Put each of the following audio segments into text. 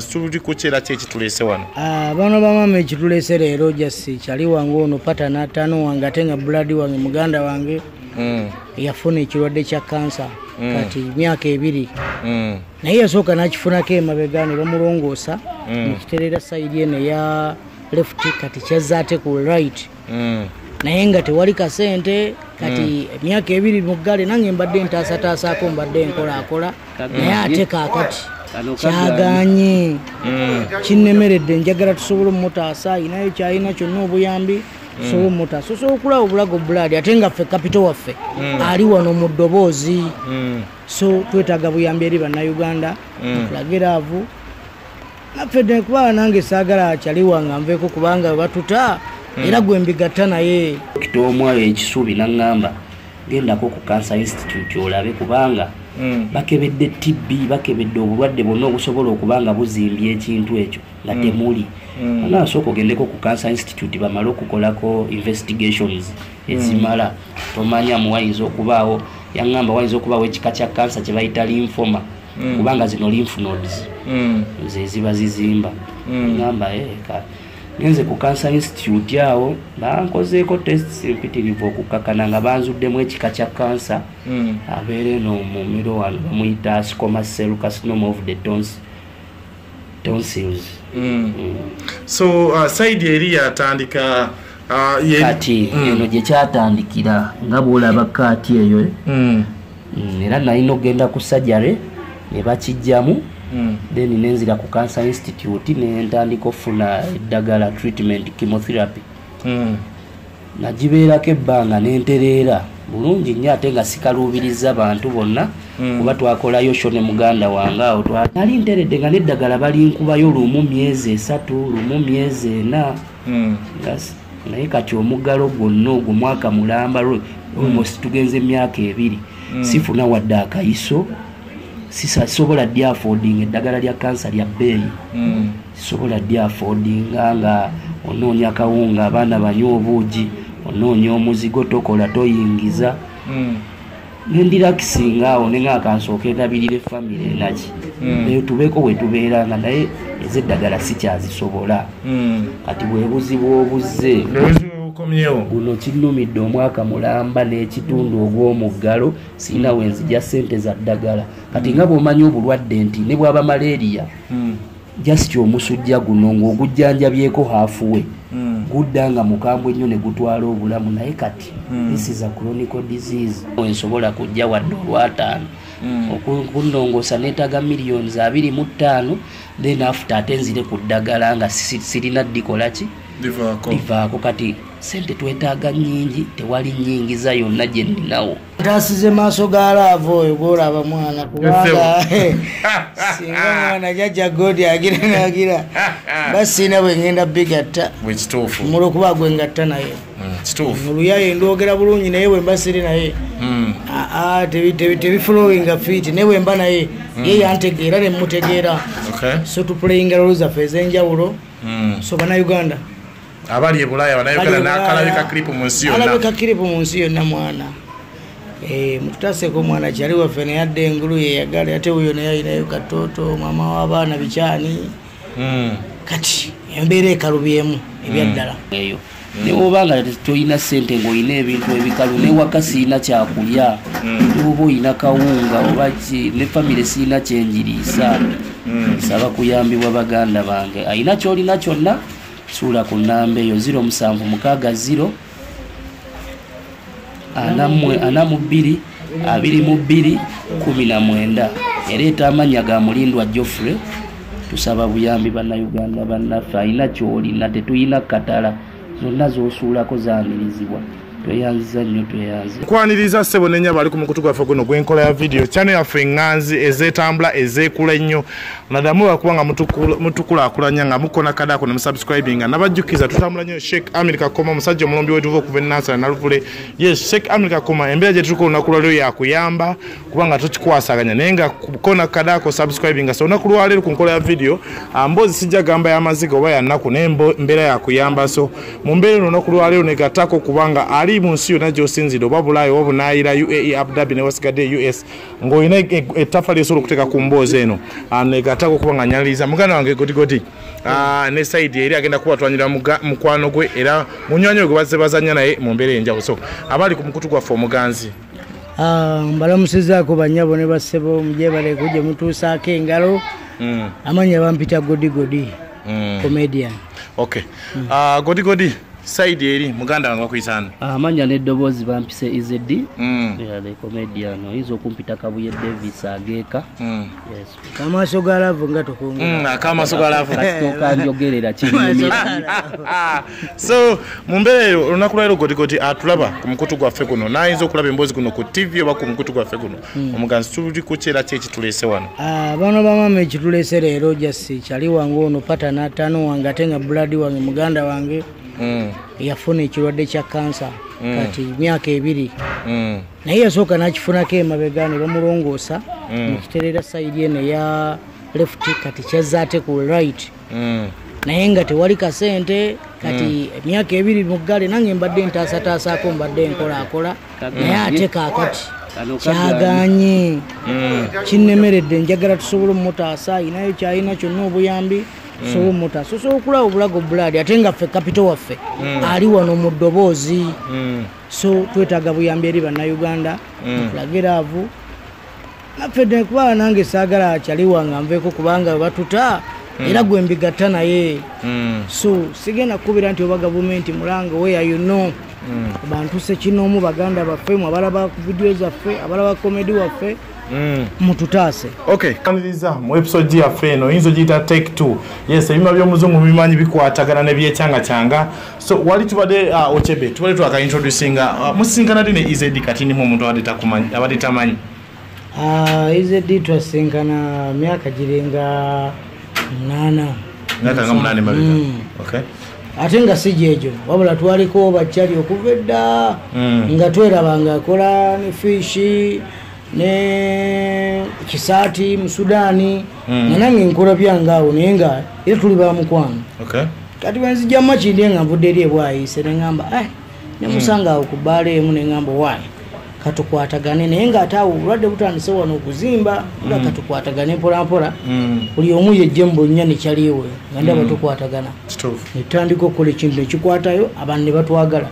Tuli ku kyera ki ekituleese wano? Bano bamama, ekituleese leero jasi kyali wange ono pata n'ataano wange, ate nga blood wange, muganda wange yafuna ekirwadde kya kansa kati myaka 2. Naye yasooka n'akifunako emabega ne bamulongoosa nekitereera side eno eya left, kati kyazza ate ku right, naye nga tewali kasente. Kati emyaka 2 muggale, nange mbadde ntaasataasaako, mbadde nkolaakola, naye ate kaakati kyaganye, kinnemeredde. Njagala tusobole omutaasa, ayinayo kyalina kyonna, obuyambi tusobole omutaasa, osobola okulaba obulago blood, ate nga ffe capital waffe ali wano mu ddoboozi. So twetaaga buyambi eri Bannayuganda, tulage love naffe dde, kuba nange saagala kyali wange anveeko, kubanga batuta era gwe mbigatta naye. Dokita omwayo ekisuubi naŋŋamba gendako ku Cancer Institute olabe, kubanga bakebedde TB, bakebedde obulwadde bwonna obusobola okuba nga buzimbye ekintu ekyo nga temuli. Anasooka ogendeko ku Cancer Institute bamale okukolako investigations ezimala, tomanyamu wayinza okubaawo. Yaŋŋamba wayinza okubaawo ekika kya kansa kye bayita lymphoma, kubanga zino lymph nodes ze ziba zizimba. Ŋŋamba ngenze ku Cancer Institute, awo bankozeeko tests empitirivu okukakana nga banzuddemu ekika kya kansa abeera eno mu miro wano, bamuyita squamous cell carcinoma of the tonsils. So side eri yatandika Kati eno gye kyatandikira nga bwolaba kaati eyo, eh? Era nalina okugenda ku surgery ne bakijjamu, then nenzira ku Cancer Institute nentandika okufuna eddagala, treatment, chemotherapy. Nagibeerako ebbanga nentereera bulungi nnyo, ate nga sikaluubiriza bantu bonna, kuba twakolayo show ne muganda wange awo. Nali nteredde nga n'eddagala balinkubayo lumu myezi 3, lumu myezi 4. Naye kati omuggalo gwonna ogwo mwaka mulamba, almost tugenze emyaka 2, sifuna wadde akayiso. Sisobola ddi affording eddagala lya kansa, lya bbeeyi. Sisobola ddi affordinga nga onoonya kawunga abaana banywa obuugi, onoonya omuzigo, tokola, toyingiza. Nendirelaxinga awo nenga kansooka endabirira efamire naki, naye tubeeko we tubeeranga, naye ez'eddagala sikyazisobola. Kati bwe buzibu obuzze. Bukomyewo. Guno kinnumidde omwaka mulamba n'ekitundu ogw'omuggalo, sirina wenzija ssente za ddagala. Kati nga bw'omanyi obulwadde nti ne bwaba malaria, just omusujja guno ng'ogujjanjabyeko halfway, gudda nga mukambwe nnyo ne gutwala obulamu. Naye kati this is a chronic disease, ensobola kujja wadde olwataano okunnongoosa neetaaga millions 25, then after ate nzire ku ddagala nga sirina ddikola ki. Livaako. Livaako. Kati sente twetaaga nnyingi, tewali nnyingiza yonna gye nninawo. Ntaasize maaso ga love oyo gwolaba mwana, kubanga singa mwana jajja godi agira nagira basiina bwe ngenda bigatta. Bwekituufu. Mulwokuba gwe ngatta naye. Kituufu. Oluyaye ndwogera bulungi, naye bwe mba siri naye, aa, tebiflowinga fit, naye bwe mba naye ye yantegeera ne mutegeera. So tuplayinga role zaffe ez'enjawulo. So Bannayuganda abali e Bulaaya, Bannayuganda n'akalabika clip mu nsi yonna. Alabika clip mu nsi yonna mwana. Mututaaseko omwana kyali waffe, naye adda engulu yeyagala, ate wuyo naye alinayo katoto, maama w'abaana bikyani. Kati embeera ekalubyemu ebyaddala. Eyo newoba nga tolina sente ngaolina ebintu ebikalu, newaka siina kyakulya, newoba olina kawunga oba ki, ne famire siina kyenjiriisa. Nsaba kuyambibwa baganda bange. Ayina kyolina kyonna, suula ku namba eyo 0760 42 22 19. Ereeta amannya ga Mulindwa Joffrey. Tusaba buyambi Bannayuganda bannaffe, alina kyolina, tetulina katala, zonna zosuulako zaanirizibwa. Tweyanziza nnyo, tweyanze. Nkwaniriza ssebo n'ennyabo ali ku mukutu gwaffe guno gw'enkola ya video channel yaffe eŋŋanzi ezeetambula ezeekula ennyo, naddamu lwakuba nga mutukulaakulanya nga mukona kadaako ne musubscribinga. Nabajjukiza tutambula nnyo. Sheikh Amir Kakoma, omusajja omulombi wetuva okuva enansana Naluvule. Yes, Sheikh Amir Kakoma, embeera gye tuliko olunaku lwaleero yakuyamba kubanga tokikwasaganya, naye nga kona kadaako subscribinga. So olunaku lwaleero ku nkola ya video, mboozi sijja gamba y'amaziga oba yannaku, naye mbeera yakuyamba. So mu mbeera eno olunaku lwaleero negattako kubanga ali Ali mu nsi yonna gy'osinzidde oba Bulaya oba Bunaayira, UAE, Abu Dhabi ne wasigadde US, ng'olina ettaffaali esobola okuteeka ku mboozi eno, negattako okuba nga nyaniriza muganda wange Godigodi ne side eri agenda kuba twanyira mukwano gwe era munywanyi we gwe bazze bazannya naye mu mbeera enjawulo. So abali ku mukutu gwaffe omuganzi, Mbalamusizaako bannyabo ne bassebo, mugyebale gye mutuusaako engalo. Amannya bampita Godigodi, comedian. Okay. Godigodi, side eri muganda wange bakuyitaani? Amannya n'eddoboozi bampise EZD, yeah, the comedian. Oyinza okumpita Kabuye Davis Ageeka. Yes. Kamaaso ga love nga tokongera. Akamaaso ga love. Kasooka njogerera kinyumira. So mu mbeera eyo olunaku lwaleero Godigodi atulaba ku mukutu gwaffe guno, n'ayinza okulaba emboozi guno ku TV oba ku mukutu gwaffe guno omuganzi, tuli ku kyera ki ekituleese wano? Bano bamama, ekituleese leero just kyali wange ono patana tano wange ate nga blood wange, muganda wange yafuna ekirwadde kya kansa kati myaka 2. Naye yasooka n'akifunako emabega ne bamulongoosa nekiterera side eno eya left, kati kyazza ate ku right, naye nga tewali kasente. Kati emyaka 2 muggale, nange mbadde ntaasataasaako, mbadde nkolaakola, naye ate kaakati kyaganye, kinnemeredde. Njagala tusobole omutaasa, ayinayo kyalina kyonna, obuyambi tusobole omutaasa, osobola okulaba obulago blood, ate nga ffe capital waffe ali wano mu ddoboozi. So twetaaga buyambi eri Bannayuganda, tulage love naffe dde, kuba nange saagala kyali wange nveeko, kubanga batuta era gwe mbigatta naye. So sigenda kukubira nti oba gavumenti mulange where you know bantu sekinoomu, baganda baffe mwe abalaba ku vidiyo zaffe, abalaba comedy waffe, mututaase. Okay, kaniriza mu episode yaffe eno, oyinza ogiyita take 2. Yes, ebima by'omuzungu bimanyi bikwatagana nebyekyangakyanga. So wali tubadde Ochebe tubadde twaka introducinga, musinkana ddi ne EZD? Kati ndimu omuntu abadde takumanyi, abadde tamanyi. EZD twasinkana myaka giringa 8. Myaka nga 8 mabega. Okay. Ate nga si gyegyo, wabula twaliko bakyali okuva edda, nga tweraba ngaakola ne fiishi ne kisaati mu Sudaani, nga nange nkola byange awo, naye nga era tuli ba mukwano. Kati bwenzijja Makindye nga nvudde eri ebwayise, neŋŋamba nemusanga awo ku bbaala emu, neŋŋamba waayi katukwatagane, naye ng'ate awo obulwadde butandise wano okuzimba, nga katukwatagane mpolampola, buli omu yejje mu bunnya nekyaliwe, nga ndaba tukwatagana, netutandika okukola ekintu nekikwatayo, abantu ne batwagala,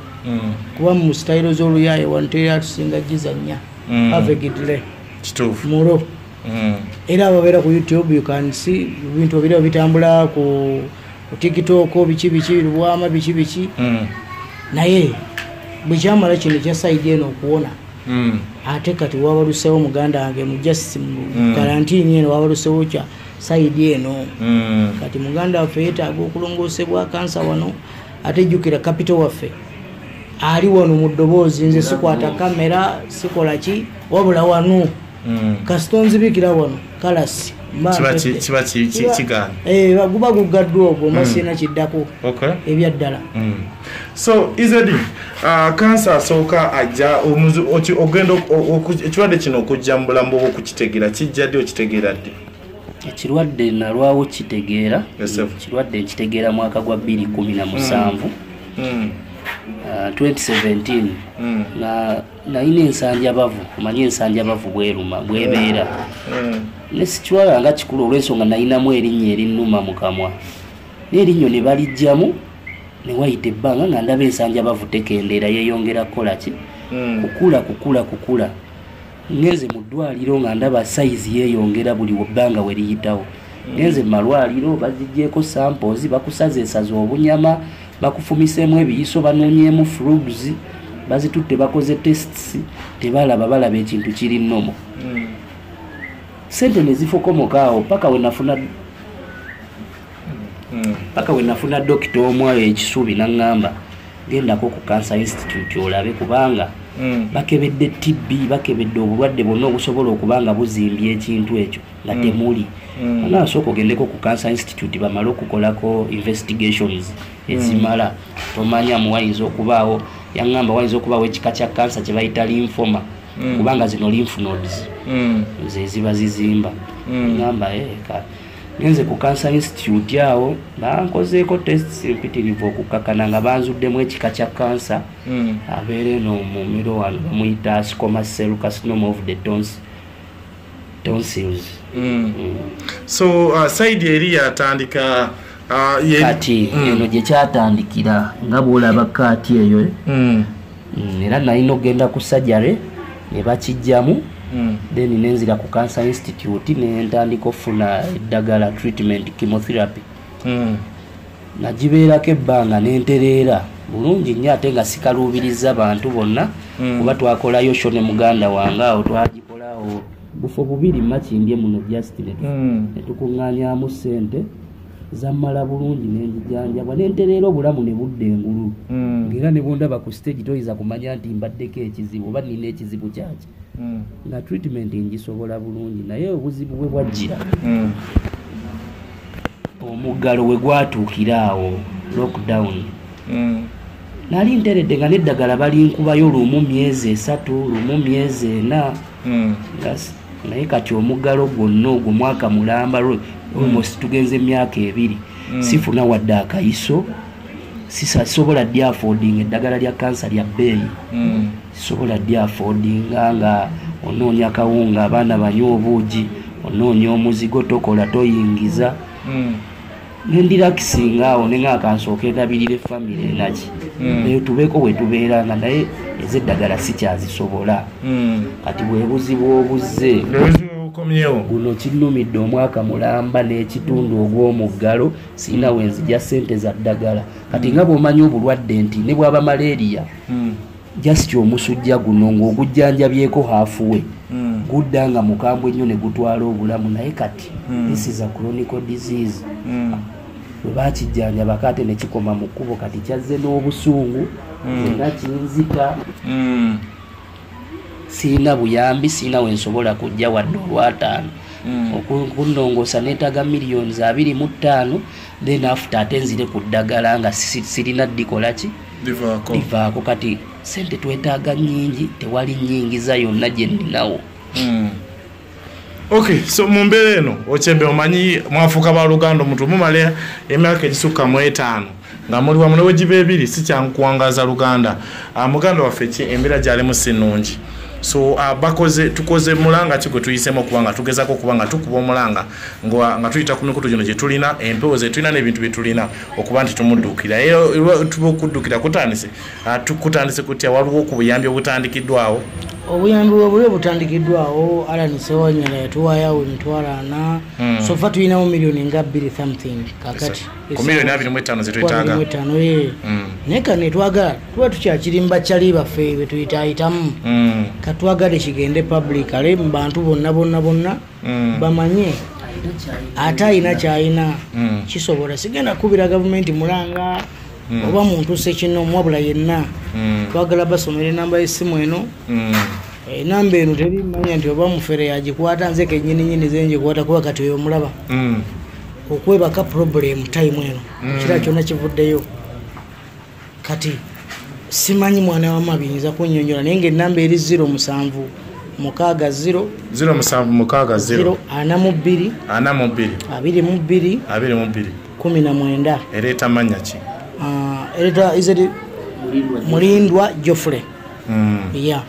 kuba mu sitayiro z'oluyaye wano teri atusinga gizannya perfectly mulo. Era ababeera ku YouTube, you can see ebintu obiraba bitambula ku TikTok, biki biki, lubwama biki biki. Naye bwe kyamala kino ekya side eno okuwona, ate kati wabalusewo muganda wange mu just mu karantini eno, wabalusewo kya side eno. Kati muganda waffe yeetaaga okulongoosebwa kansa wano, ate jjukira capital waffe ali wano mu ddoboozi. Nze sikwata kamera, sikola ki, wabula wano kasita onzibikira wano kalasi mba mpedde. Kiba kigaana. Guba gugaddwa ogwo, mba sirina kiddako ebyaddala. So EZD, kansa asooka ajja ogenda ekirwadde kino okujja mu bulamu bwo okukitegeera kijja ddi, okitegeera ddi? Ekirwadde nalwawo kitegeera. Yes, sir. Ekirwadde nkitegeera mwaka gwa 2017. 2017. Na nalina ensanjabavu, omanyi ensanjabavu bweruma bwebeera. Ne sikitwala nga kikulu olw'ensonga nalinamu erinnya erinnuma mu kamwa, n'erinnyo ne baliggyamu, ne wayita ebbanga nga ndaba ensanjabavu tekendeera, yeeyongera kukola ki? Kukula, kukula, kukula. Ngenze mu ddwaliro nga ndaba sayizi yeeyongera buli bbanga we liyitawo. Ngenze mu malwaliro, baziggyeeko samples, bakusazeesaza obunyama, bakufumiseemu ebiyiso, banoonyeemu fluids, bazitutte bakoze tests, tebalaba, balaba ekintu kiri normal. Sente ne zifokomoka awo paka we nafuna paka we nafuna dokita omu ayo ekisubi, n'aŋŋamba gendako ku Cancer Institute olabe, kubanga bakebedde TB, bakebedde obulwadde bwonna obusobola okuba nga buzimbye ekintu ekyo nga temuli. Nasooka ogendeko ku Cancer Institute bamale okukolako investigations ezimala, tomanya mu wayinza okubaawo. Yaŋŋamba wayinza okubaawo ekika kya kansa kye bayita lymphoma, kubanga zino lymph nodes ze ziba zizimba. Ŋŋamba ka Ngenze ku Cancer Institute awo bankozeeko tests empitirivu okukkakana nga banzuddemu ekika kya kansa. Abeera eno mu miro wano bamuyita squamous cell carcinoma of the tonsils. So side eri yatandika kati eno gye kyatandikira nga bw'olaba kaati eyo. Era nalina okugenda ku surgery ne bakijjamu. Then nenzira ku Cancer Institute ne ntandika okufuna eddagala, treatment, chemotherapy. Nagibeerako ebbanga nentereera bulungi nnyo, ate nga sikaluubiriza bantu bonna, kuba twakolayo show ne muganda wange awo, twagikolawo bufo bubiri Makindye muno just ne tukuŋŋaanyaamu ssente zammala bulungi nenjijanjabwa nentereera obulamu ne budda engulu. Ng'era ne bwondaba ku stage toyinza kumanya nti mbaddeko ekizibu oba nina ekizibu kyaki. Nga treatment ngisobola bulungi, naye obuzibu bwe bwajjira omuggalo we gwatuukira awo lockdown. Nali nteredde nga n'eddagala balinkubayo lumu myezi 3, lumu myezi 4. Naye kati omuggalo gwonna ogwo mwaka mulamba, almost tugenze emyaka 2, sifuna wadde akayiso, sisobola ddi affording eddagala lya kansa lya bbeeyi. Sisobola ddi affordinga nga onoonya akawunga abaana banywa obuugi, onoonya omuzigo tokola toyingiza. Nendirakisinga awo nenga kansooke ndabirire famire naki, naye tubeeko we tubeeranga, naye ez'eddagala sikyazisobola. Kati bwe buzibu obuzze guno kinnumidde omwaka mulamba n'ekitundu ogw'omuggalo, sirina we nzija ssente za ddagala. Kati nga bw'omanyi obulwadde nti ne bw'aba malaria, just omusujja guno ng'ogujjanjabyeko halfway, gudda nga mukambwe nnyo ne gutwala obulamu. Naye kati this is a chronic disease. Bwe bakijjanjabako ate ne kikoma mu kkubo, kati kyazze n'obusungu, nga kinzita. Sirina buyambi, sirina we nsobola kujja wadde olwataano. Okunnongoosa neetaaga millions 25, then after ate nzire ku ddagala nga sirina ddikola ki livaako. Kati sente twetaaga nnyingi, tewali nnyingiza yonna gye nninawo. Okay, so mu mbeera eno Okyembe omanyi mwafuuka baluganda, omuntu mumala emyaka egisukka mu 5 nga muli wamu ne wegiba 2, si kyangu kuwangaaza luganda. Muganda waffe ki embeera gy'alimu si nnungi. So bakoze tukoze mulanga ki gwe tuyisemu okuba nga tugezaako okuba nga tukuba omulanga nga tuyita ku mikutu gino gye tulina, empewo ze tulina n'ebintu bye tulina okuba nti tumudduukira. Era tuba okuddukira kutandise, kutandise kutya? Waliwo ku buyambi obutandikiddwawo? Obuyambi bwe buli obutandikiddwawo, Allan Ssewanyana yatuwaayo 40,000. So far tulinawo miliyoni nga 2 something kakati. Ku miliyoni 25 ze twetaaga. 25. Naye kano twagala tuba tukyakirimba kyali baffe be tuyitaayitamu. Katwagale kigende public ale mu bantu bonna bonna bonna bamanye ate alina kyalina kisobola. Sigenda kubira gavumenti mulanga oba muntu ssekinnoomu, wabula yenna twagala basomera enamba y'essimu eno. Enamba eno terimanya nti oba mufere yagikwata, nze kennyini nnyini ze ngikwata, kuba kati oyo omulaba okwebaka problem time eno ekira kyonna kivuddeyo. Kati simanyi mwana wa mama biyinza kunnyonnyola, naye ng'ennamba eri 07 60 07 60 42 42 22 22 19. Ereeta mannya ki? Ereeta izeri Mulindwa Geoffrey. Yeah.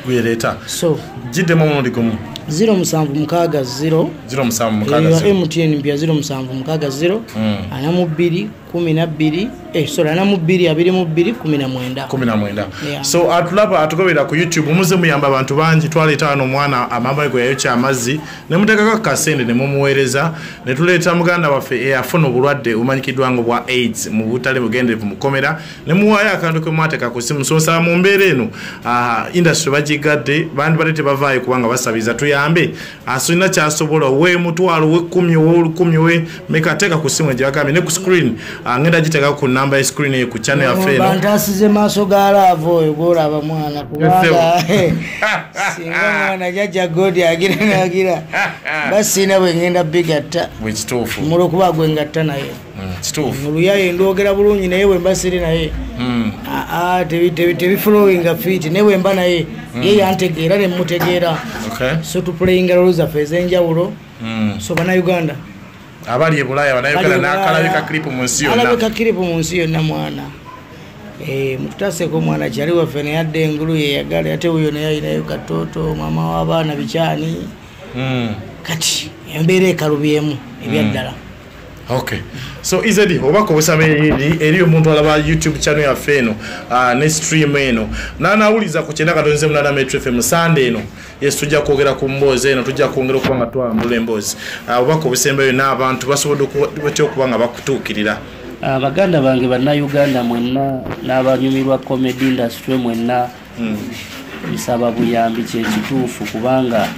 Gwereeta. So giddemu omulundi gumu. 07 60 07 60 MTN mpya 07 60 42 12 sorry 42 22 19 19. Yeah. So atulaba atugobera ku YouTube muze muyamba abantu bangi, twaleeta wano omwana amama gwe yayokya amazzi ne muteekako akasente ne mumuweereza, ne tuleeta muganda waffe eyafuna obulwadde obumanyikiddwa nga bwa AIDS mu butale bugenderevu mu kkomera, ne muwaayo akantu ke mwateeka ku ssimu. So nsaba mu mbeera eno industry bagigadde, bandibadde tebavaayo kubanga basabiriza, tuyambe asolina kyasobola ow'emutwalo ow'ekkumi ow'olukumi ow'emeka, teeka ku ssimu gye bagambye ne ku screen. Ngenda giteeka ku namba ya screen eyo ku channel yaffe eno. Bantasize maaso ga laavu oyo gw'olaba mwana, kubanga singa mwana jjajja Godi agira n'agira basiina bwe ngenda bigatta. Bwe kituufu. Mulwokuba gwe ngatta naye. Kituufu. Mu luyaye ndwogera bulungi naye bwe mba siri naye. Tebiflowinga fit, naye bwe mba naye ye yantegeera ne mmutegeera. Okay. So tuplayinga role zaffe ez'enjawulo. So bannayuganda Abali e Bulaya banayogera n'akalabika clip mu nsi yonna. Alabika clip mu nsi yonna mwana. Mututaseko mwana kyali waffe naye adda engulu yeyagala ate wuyo naye alinayo katoto mama w'abaana bikyani. Kati embeera ekalubyemu ebyaddala. Okay. So Ezedi obako obusaba eri omuntu alaba YouTube channel yaffe eno ne stream eno nanawuliza ku 9.8 Metro FM Sunday eno. Yes, tujja kwogera ku mboozi eno, tujja kwongera okuba nga twambula emboozi. Obako obusembayo n'abantu basobodde batya okuba nga bakutuukirira. Baganda bange bannayuganda mwenna n'abanyumirwa comedy industry mwenna, nsaba buyambi kyekituufu kubanga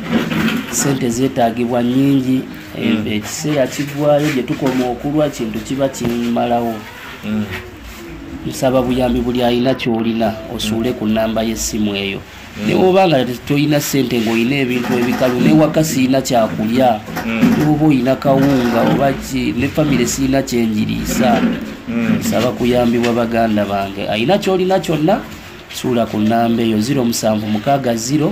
sente zeetaagibwa nnyingi. Ekiseera kiggwayo gye tukoma okulwa kintu kiba kimalawo. Nsaba buyambi buli alina ky'olina osuule ku nnamba y'essimu eyo. Ne bw'oba nga tolina ssente ng'olina ebintu ebikalu newaka sirina kyakulya, ne bw'oba olina kawunga oba ki ne famire sirina kyenjiriisa, nsaba kuyambibwa baganda bange. Alina ky'olina kyonna suula ku nnamba eyo 0760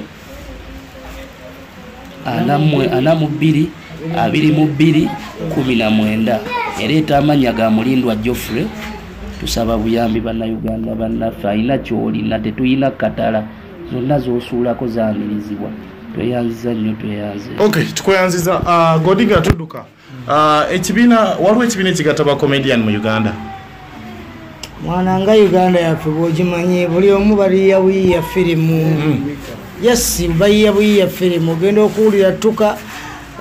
42 22 19. Ereeta amannya ga Mulindwa Geoffrey. Tusaba buyambi bannayuganda bannaffe, alina ky'olina tetulina katala zonna z'osuulako zaanirizibwa. Tweyanziza nnyo, tweyanze. Okay, tukweyanziza. Godinga tudduka. Ekibiina, waliwo ekibiina ekigatta ba comedian mu Uganda. Mwana nga Uganda yaffe bw'ogimanyi buli omu baliya buyiya firimu. Yes, bayiya buyiya firimu. Ogenda okuwulira ttuka,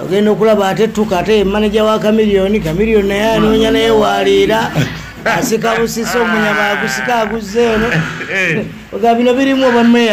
ogenda okulaba ate ttuka ate maneja wa Chameleone, Chameleone naye anoonya naye waaliira asika busisi omunyama agusika aguzze eno. Oga bino birimu obammeeya.